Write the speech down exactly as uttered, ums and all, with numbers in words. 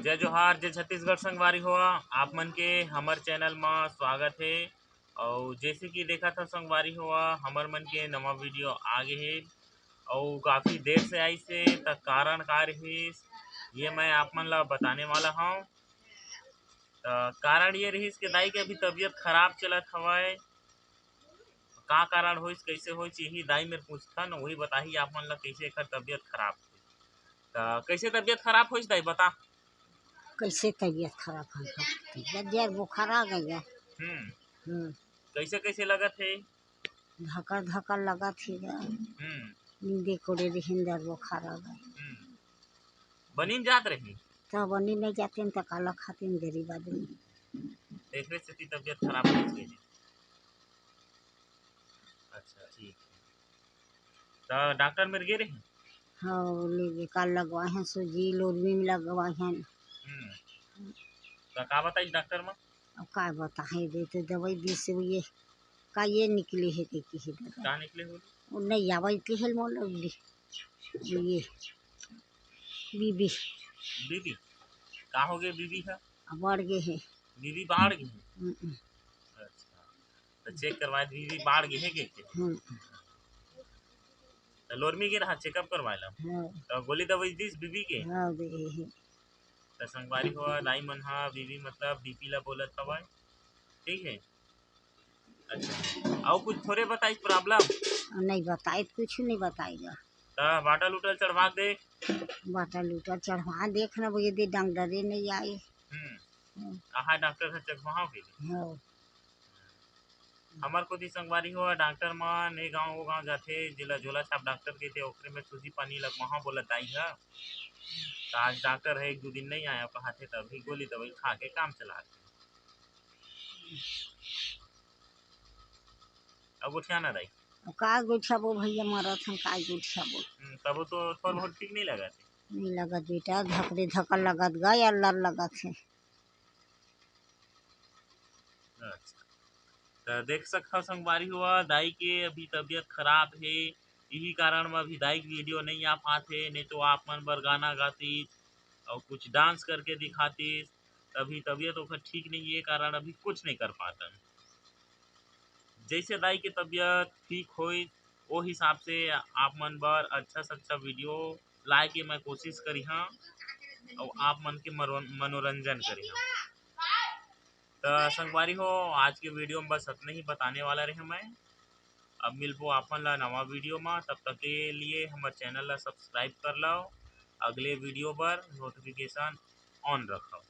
जय जोहार, जय छत्तीसगढ़ संगवारी हो, आप मन के हमर चैनल म स्वागत हे। अउ जैसे कि देखत हव संगवारी हो, हमर मन के नवा वीडियो आ गे हे। अउ काफ़ी देर से आइस हे, त कारण का रहिस, ये मैं आप मन ला बताने वाला हव। त कारण ये रहिस कि दाई के अभी तबीयत खराब चलत हवय। का कारण होइस, कैसे होइस, यही दाई मेर पूछथन, वही बताही आप मन ला कैसे एकर तबीयत खराब होइस। त कैसे तबीयत खराब होइस दाई, बता। कैसे तबीयत खराब होइस? तबीयत जर बुखार आ गया। हम्म। हम्म। कैसे कैसे लगत हे? धकर धकर लगत हे गा। हम्म। नींदे कोड़े रहिन, जर बुखार आ गया। हम्म। बनिन जात रही? त बनिन नहीं जाते त काला खाते गरीब आदमी। एकरे सेती तबीयत खराब होइस गे। अच्छा, ठीक हे। त डॉक्टर मेर गे रही? हाँ, ले गे, काल लगवाए हन सूजी, लोरमी में लगवाए हन। हम्म। त का बताइस डॉक्टर मन? अब का बताही, दे तो दवाई दिस हे, ये का ये निकले हे कहिके हे दवाई। का निकले हो? वो नहीं आवाज के हेल मोला उल्टी। ये बीबी। बीबी? का हो गे बीबी ह? अब बढ़ गे हे। बीबी बाढ़ गे हे? हम्म। अच्छा, त चेक करवाए बीबी बाढ़ गे हे के? हम्म। त लोरमी गे रहा चेकअप करवाए ला? हाँ। त गोली दवाई दिस बीबी के? हाँ, दे हे। त संगवारी हो, दाई मन ह बीबी मतलब बीपी ला बोलत हवय, ठीक हे। अच्छा, अउ कुछ थोरे बताइस प्रॉब्लम? नहीं बताई, कुछ नहीं बताई गा। त बाटल उटल चढ़वा दे। बाटल उटल चढ़वा देख ना, वो यदि डॉक्टरे नहीं आए। हम्म। हम्म। आहा डॉक्टर ह चढ़वाओ के। हाँ। हमर कोती संगवारी हो, डॉक्टर मन ए गांव ओ गांव जाथे, जेला झोला छाप डॉक्टर कहिथे, ओकरे में सूजी पानी लगवाहा बोला दाई ह। त आज डॉक्टर ह एक दू दिन नहीं आया कहाथे, तभी गोली दवाई खा के काम चलाथे। अब गोठिया ना दाई। अब का गोठियाबो भैया, मरत हन, का गोठियाबो? हम्म, तबो तो थोर बहुत ठीक नहीं लगत हे। नहीं लगत बेटा, धकरे धकल लगत गा, अल्लर लगत हे। अच्छा, त देख सकथव संगवारी हो, दाई के अभी तबीयत खराब हे, इही कारण म अभी दाई के वीडियो नहीं आ पात हे, नहीं तो आप मन बर गाना गातीस अउ कुछ डांस करके दिखातीस। अभी तबीयत ओकर ठीक नहीं हे, कारण अभी कुछ नहीं कर पातन। जैसे दाई के तबीयत ठीक होई, ओ हिसाब से आप मन बर अच्छा से अच्छा वीडियो लाए के मैं कोशिश करिहां अउ आप मन के मरो-, मनोरंजन करिहां। त संगवारी हो, आज के वीडियो में बस अतना ही बताने वाला रहे मैं। अब मिलबो आप मन ला नवा वीडियो में, तब तक के लिए हमर चैनल ला सब्सक्राइब कर लो, अगले वीडियो बर नोटिफिकेशन ऑन रखो।